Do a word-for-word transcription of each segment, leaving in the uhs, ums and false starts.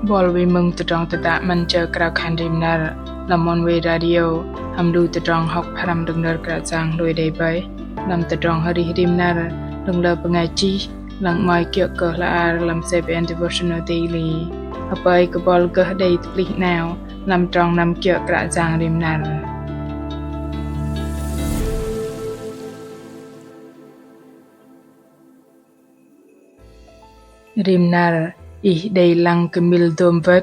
Bol wei mơ̆ng tơdrong tơdă 'Măn Jơ Krao Khan Rim Năr lăm Oneway Radio, hăm lu tơdrong hŏk pơhrăm đơ̆ng nơ̆r Kră Yang hlôi đei bơih lăm tơdrong arih rim năr đơ̆ng lơ bơngai chih, lăng 'mơ̆i kiơ̆ kơ hla bơar lăm CBN Devotional Daily. Hơpơi kơ bol gơh đei tơplih 'nao lăm trong năm kiơ̆ Kră Yang rim năr. Rim năr ih đei lăng kơmil dôm wơ̆t,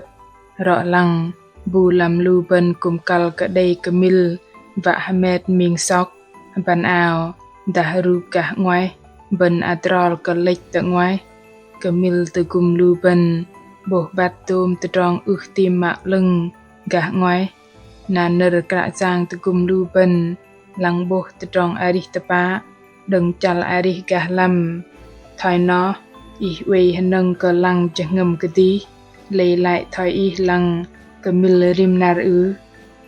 rŏ lăng bu lăm lu bơ̆n kư̆m kăl kơ đei kơmil wă hơmet ming sŏk, hơbăn ao, dah rup gah 'nguaih, bơ̆n adrol kơ lĕch tơ 'nguaih. Kơmil tơgŭm lu bơ̆n 'bôh băt dôm tơdrong ưh tam mă 'lơ̆ng gah 'nguaih. Na nơ̆r Kră Yang tơgŭm lu bơ̆n lăng 'bôh tơdrong arih tơpă đơ̆ng chăl arih gah lăm. Thoi noh, ih oei hơnơ̆ng kơ lăng jơhngơ̆m kơdih, lei lăi thoi ih lăng kơmil rim năr ưh?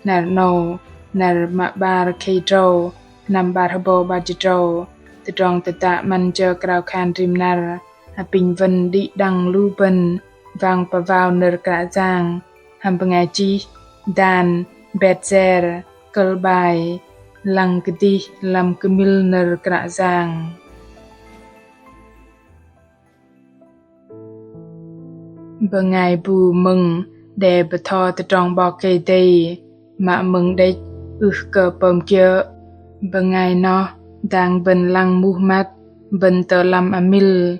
Năr 'nâu, năr mă 'bar khei tơdrâu, năm 'bar hơbâu 'bar jĭt tơdrâu, tơdrong tơdă 'Măn Jơ Krao Khan Rim Năr apinh wơ̆n đĭ đăng lu bơ̆n wang pơwao nơ̆r Kră Yang hăm bơngai chih Dan Betzer, kơ̆l 'bai Lăng kơdih lăm kơmil nơ̆r Kră Yang. Bơngai bu mơ̆ng đe bơtho tơdrong 'Bok Kei-Dei mă mơ̆ng đĕch ưh kơ pơm kiơ̆. Bơngai noh dang bơ̆n lăng muh măt bơ̆n tơ lăm amil.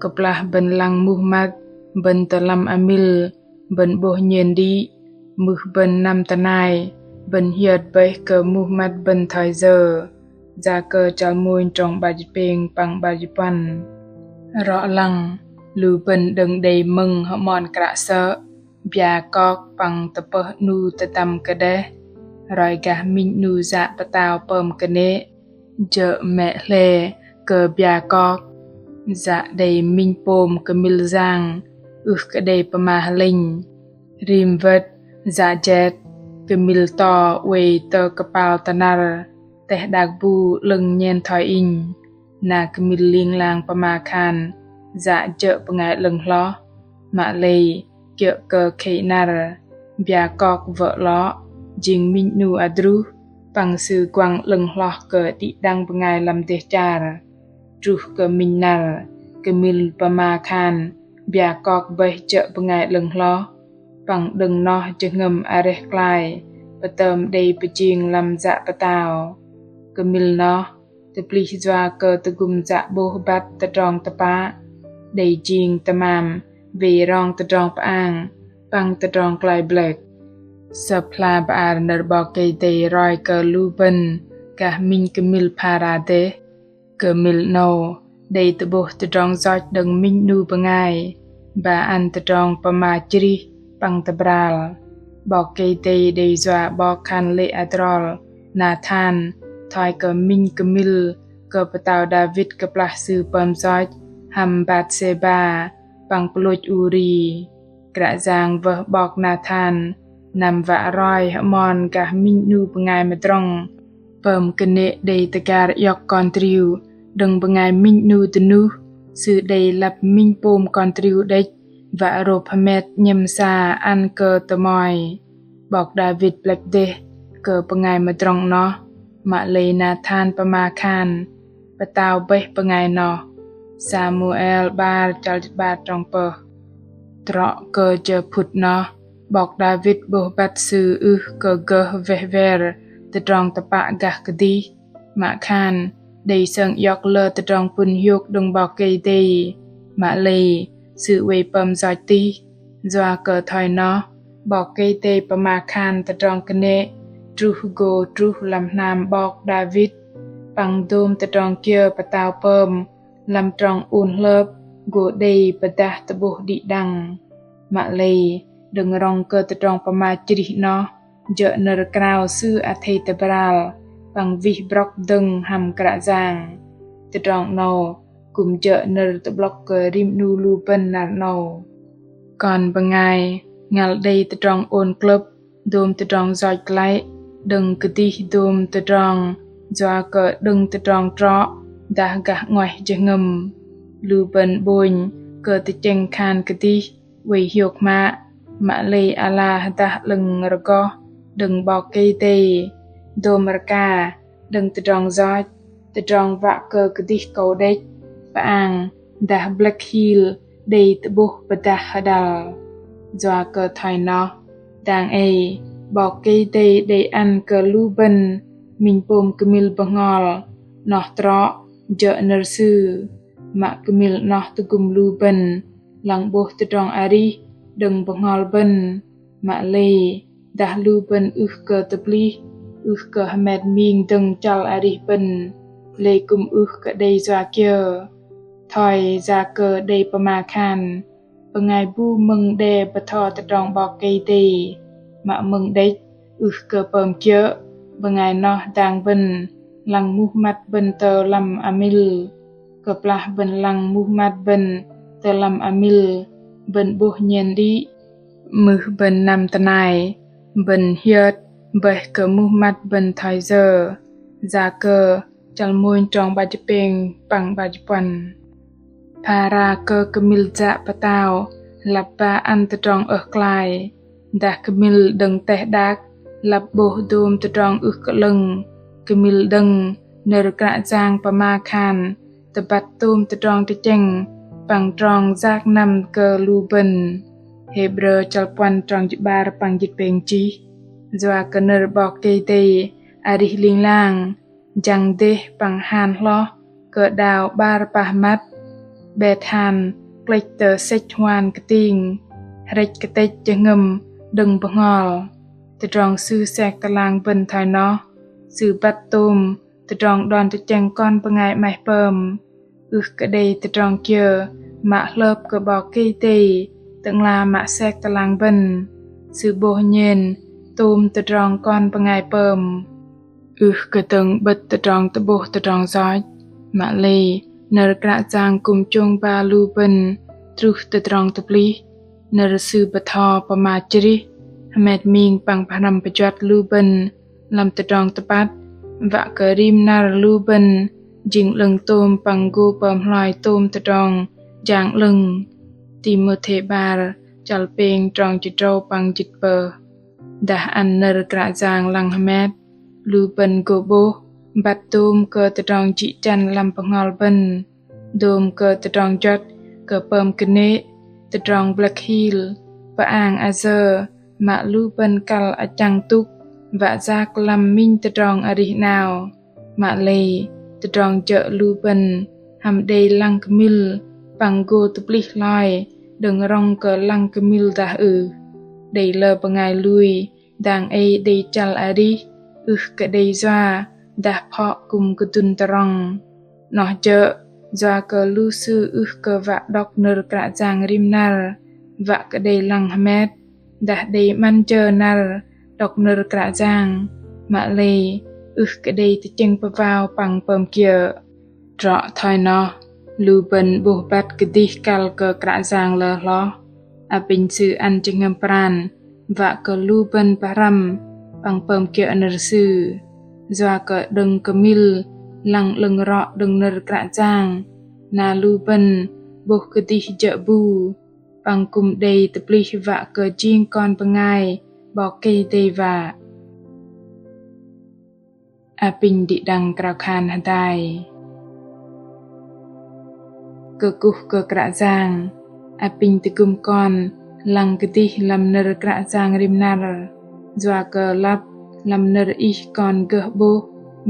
Kơplah bơ̆n lăng muh măt bơ̆n tơ lăm amil, bơ̆n 'bôh nhen đĭ, mưh bơ̆n năm tơnai, bơ̆n hiơt bơih kơ muh măt bơ̆n thoi yơ. Yakơ chăl mônh trong 'bar jĭt pêng păng 'bar jĭt puăn. Rŏ lăng, lu bơ̆n đơ̆ng đei mơ̆ng hơmon kră sơ̆, bia kok păng tơpơh 'nu tơdăm kơdeh, roi gah minh 'nu yă pơtao pơm kơnê̆, jơ̆ mĕ hle kơ bia kok, yă đei minh pôm kơmil yang, ưh kơ đei pơma hơlĕnh. Rim wơ̆t, yă jet, kơmil to oei tơ kơpal tơnăr, teh đak bu 'lơ̆ng nhen thoi inh. Na kơmil ling lang pơma khan, yă jơ̆ bơngai 'lơ̆ng hloh, mă lei kiơ̆ kơ khei năr, bia kok wơ̆ 'lŏ, jing minh 'nu adruh, păng sư guăng 'lơ̆ng hloh kơ đĭ đăng bơngai lăm dêh char. Truh kơ minh năr, kơmil pơma khan, bia kok bơih jơ̆ bơngai 'lơ̆ng hloh, păng đơ̆ng noh jơhngơ̆m areh klai, pơtơm đei pơjing lăm yă pơtao. Kơmil noh, tơplih yua kơ tơgŭm yă 'bôh băt tơdrong tơpă, đei jing tơmam, wei rong tơdrong pơang, păng tơdrong kloi blek. Sơ̆p hla bơar nơ̆r 'Bok Kei-Dei roi kơ lu bơ̆n, gah minh kơmil phara dêh. Kơmil 'nâu, đei tơ'bôh tơdrong yoch đơ̆ng minh 'nu bơngai, ba ăn tơdrong pơma chrih păng tơbral. 'Bok Kei-Dei đei yua 'bok khan lê̆ adrol Nathan, thoi kơ minh kơmil, kơ pơtao Đavit kơplah sư pơm yoch hăm Batsêba, păng pơlôch Uri. Kră Yang wơh 'bok Nathan, năm wă roi hơmon gah minh 'nu bơngai mơdrŏng, pơm kơnê̆ đei tơgar iŏk kon triu, đơ̆ng bơngai minh 'nu dơnuh, sư đei lăp minh pôm kon triu đĕch, wă rôp hơmet 'nhĕm sa ăn kơ tơmoi. 'Bok Đavit plĕch dêh, kơ bơngai mơdrŏng noh, mă lei Nathan pơma khan, pơtao bơih bơngai noh. Samuel 'bar chăl jĭt 'bar trong pơh. Trŏ kơ jơ phŭt noh, 'bok Đavit 'bôh băt sư ưh kơ gơh weh wer tơdrong tơpă gah kơdih, mă khan, đei sơng iŏk lơ tơdrong pŭn hiôk đơ̆ng 'Bok Kei-Dei, mă lei, sư oei pơm yoch tih, yua kơ thoi noh, 'Bok Kei-Dei pơma khan tơdrong kơnê̆, truh gô truh lăm hnam 'bok Đavit, păng dôm tơdrong kiơ pơtao pơm, lăm trong ôn hlơp, gô đei pơdah tơ'bôh đĭ đăng. Mă lei, đơ̆ng rŏng kơ tơdrong pơma chrih noh, jơ̆ nơ̆r krao sư athei tơbral, păng wih brŏk dơ̆ng hăm Kră Yang. Tơdrong 'nâu, kư̆m jơ̆ nơ̆r tơ'blŏk kơ rim 'nu lu bơ̆n năr 'nâu. Kon bơngai, ngăl đei tơdrong ôn klơ̆p, dôm tơdrong yoch klaih, đơ̆ng kơdih dôm tơdrong, yua kơ đơ̆ng tơdrong trŏ, dah gah 'nguaih jơhngơ̆m. Lu bơ̆n 'bônh, kơ tơchĕng khan kơdih, oei hiôk hmă, Mă lei ala hơdah 'lơ̆ng rơgoh đơ̆ng 'Bok Kei-Dei, dôm rơka đơ̆ng tơdrong yoch, tơdrong wă kơ kơdih akâu đĕch, pơang dah blĕk hil đei tơ'bôh pơdah hơdăl. Yua kơ thoi noh, dang ei 'Bok Kei-Dei đei ăn kơ lu bơ̆n minh pôm kơmil bơhngol, noh trŏ jơ̆ nơ̆r Sư. Mă kơmil noh tơgŭm lu bơ̆n lăng 'bôh tơdrong arih đơ̆ng bơhngol bơ̆n. Mă lei dah lu bơ̆n ưh kơ tơplih, ưh kơ hơmet ming dơ̆ng chăl arih bơ̆n, lei kư̆m ưh kơ đei yua kiơ. Thoi Yakơ đei pơma khan, bơngai bu mơ̆ng đe bơtho tơdrong 'Bok Kei-Dei, mă mơ̆ng đĕch ưh kơ pơm kiơ̆, bơngai noh dang bơ̆n lăng muh măt bơ̆n tơ lăm amĭl. Kơplah bơ̆n lăng muh măt bơ̆n tơ lăm amĭl, bơ̆n 'bôh nhen đĭ, mưh bơ̆n năm tơnai, bơ̆n hiơt bơih kơ muh măt bơ̆n thoi yơ. Yakơ chăl mônh trong 'bar jĭt pêng păng 'bar jĭt puăn. Phara kơ kơmil jă pơtao lăp ba ăn tơdrong ơh klai, dah kơmil đơ̆ng teh đak lăp 'bôh dôm tơdrong ưh kơ 'lơ̆ng. Kơmil đơ̆ng nơ̆r Kră Yang pơma khan tơbăt tôm tơdrong tơchĕng păng trong yak năm kơ lu bơ̆n. Hêbrơ chăl puăn trong jĭt 'bar păng jĭt pêng chih. Yua kơ nơ̆r 'Bok Kei-Dei arih ling lang, jăng dêh păng han hloh kơ đao 'bar pah măt, 'bet han klĕch tơ sĕch huan kơting, hrĕch kơtĕch jơhngơ̆m đơ̆ng bơhngol. Tơdrong Sư sek tơlang bơ̆n thoi noh, Sư băt tôm tơdrong đon tơchĕng kon bơngai 'maih pơm. Ưh kơ đei tơdrong kiơ mă hlơp kơ 'Bok Kei-Dei Tơ'ngla mă sek tơlang bơ̆n. Sư 'bôh nhen tôm tơdrong kon bơngai pơm. Ưh kơ dơ̆ng 'bơ̆t tơdrong tơ'bôh tơdrong yoch, mă lei nơ̆r Kră Yang kư̆m chông ba lu bơ̆n truh tơdrong tơplih. Nơ̆r Sư bơtho pơma chrih, hơmet ming păng pơhrăm pơjuăt lu bơ̆n lăm tơdrong tơpăt, wă kơ rim năr lu bơ̆n jing 'lơ̆ng tôm păng gô pơm hloi tôm tơdrong jang 'lơ̆ng. Timôthê 'bar chăl pêng trong jĭt tơdrâu păng jĭt tơpơh. Dah ăn nơ̆r Kră Yang lăng hơmet, lu bơ̆n gô 'bôh băt tôm kơ tơdrong jĭ chăn lăm bơhngol bơ̆n, dôm kơ tơdrong juăt kơ pơm kơnê̆, tơdrong blĕk hil, pơang ayơ, mă lu bơ̆n kăl achăng tŭk wă yak lăm minh tơdrong arih 'nao. Mă lei tơdrong jơ̆ lu bơ̆n hăm đei lăng kơmil păng gô tơplih hloi đơ̆ng rŏng kơ lăng kơmil dah ưh. Đei lơ bơngai lui dang ei đei chăl arih ưh kơ đei yua dah phŏ kư̆m kơdŭn tơrŏng. Noh jơ̆ yua kơ lu sư ưh kơ wă đŏk nơ̆r Kră Yang rim năr, wă kơ đei lăng hơmet, dah đei 'măn jơ năr đŏk nơ̆r Kră Yang, mă lei ưh kơ đei tơchĕng pơwao păng pơm kiơ̆. Trŏ thoi noh, lu bơ̆n 'bôh băt kơdih kăl kơ Kră Yang lơ hloh, apinh Sư ăn jơhngơ̆m pran wă kơ lu bơ̆n pơhrăm păng pơm kiơ̆ nơ̆r Sư. Yua kơ đơ̆ng kơmil lăng 'lơ̆ng rŏ đơ̆ng nơ̆r Kră Yang, na lu bơ̆n 'bôh kơdih jơ̆ bu, păng kư̆m đei tơplih wă kơ jing kon bơngai 'Bok Kei-Dei wă. Apinh đĭ đăng krao khan hơdai. Kơkuh kơ Kră Yang, apinh tơgŭm kon lăng kơdih lăm nơ̆r Kră Yang rim năr, yua kơ lăp lăm nơ̆r Ih kon gơh 'bôh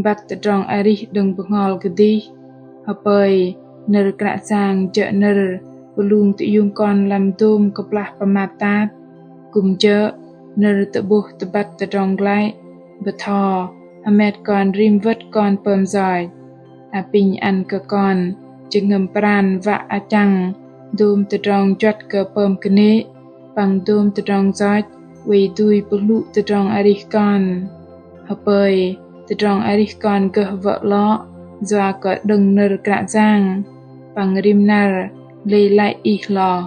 băt tơdrong arih đơ̆ng bơhngol kơdih. Hơpơi nơ̆r Kră Yang jơ̆ nơ̆r pơlung tơiung kon lăm dôm kơplah pơmat tat, kư̆m jơ̆ nơ̆r tơ'bôh tơbăt tơdrong glăi, bơtho, hơmet kon rim wơ̆t kon pơm yoch. Apinh ăn kơ kon jơhngơ̆m pran wă achăng dôm tơdrong juăt kơ pơm kơnê̆, păng dôm tơdrong yoch oei dui pơhlŭ tơdrong arih kon. Hơpơi tơdrong arih kon gơh wơ̆ 'lŏ yua kơ đơ̆ng nơ̆r Kră Yang, păng rim năr lei lăi Ih hloh.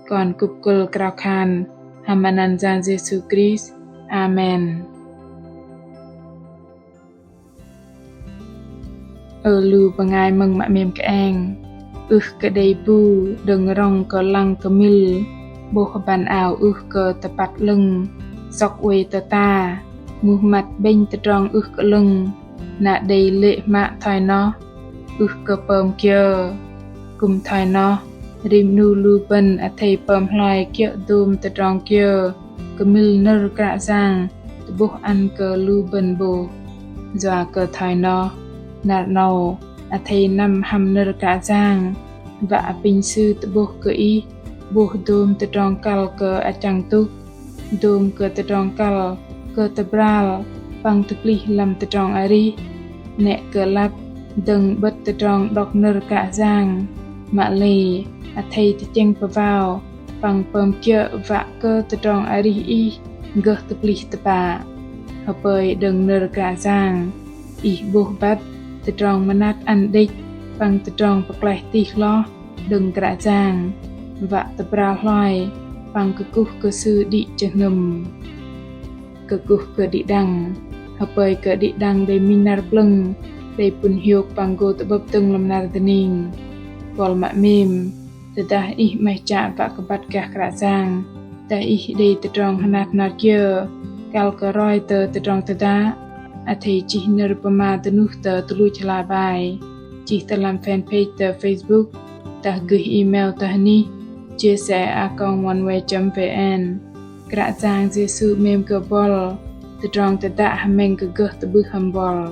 Kon kŭp kơ̆l krao khan hăm anăn Yang Yêsu Krist. Amen. Ơ lu bơngai mơ̆ng mă 'mêm kơeng, ưh kơ đei bu đơ̆ng rŏng kơ lăng kơmil 'bôh hơbăn ao ưh kơ tơpăt 'lơ̆ng, sŏk oei tơta, muh măt 'bĕnh tơdrong ưh kơ 'lơ̆ng, na đei lê̆ hmă thoi noh, ưh kơ pơm kiơ. Kư̆m thoi noh, rim 'nu lu bơ̆n athei pơm hloi kiơ̆ dôm tơdrong kiơ kơmil nơ̆r Kră Yang tơ'bôh ăn kơ lu bơ̆n 'bôh. Yua kơ thoi noh, năr 'nâu athei năm hăm nơ̆r Kră Yang, wă apinh Sư tơ'bôh kơ ih 'bôh dôm tơdrong kăl kơ achăng tŭk, dôm kơ tơdrong kăl kơ tơbral păng tơplih lăm tơdrong arih. 'Nĕ kơ lăp dơ̆ng 'bơ̆t tơdrong đŏk nơ̆r Kră Yang, mă lei athei tơchĕng pơwao păng pơm kiơ̆ wă kơ tơdrong arih ih gơh tơplih tơpă. Hơpơi đơ̆ng nơ̆r Kră Yang, ih 'bôh băt tơdrong mơnat ăn đĕch păng tơdrong pơklaih tih hloh đơ̆ng Kră Yang, wă tơbral hloi păng kơkuh kơ Sư đĭ jơhngơ̆m. Kơkuh kơ đĭ đăng. Hơpơi kơ đĭ đăng đei minh năr plơ̆ng, đei pŭn hiôk păng gô tơ'bơ̆p dơ̆ng lăm năr dơning. Buăl mă 'mêm, tơdah ih 'maih chă wă kơ băt gah Kră Yang, dah ih đei tơdrong hơnat hơnat kiơ kăl kơ roi tơ tơdrong tơdă, athei chih nơ̆r pơma dơnuh tơ tơluch hla bơar, chih tơ lăm fanpage tơ Facebook, dah gơih email tơ hơnih chia sẻ a còng oneway chấm vn. Kră Yang Yêsu 'mêm kơ buăl. Tơdrong tơdă hơmĕng kơ gơh tơ'bưh hăm buăl.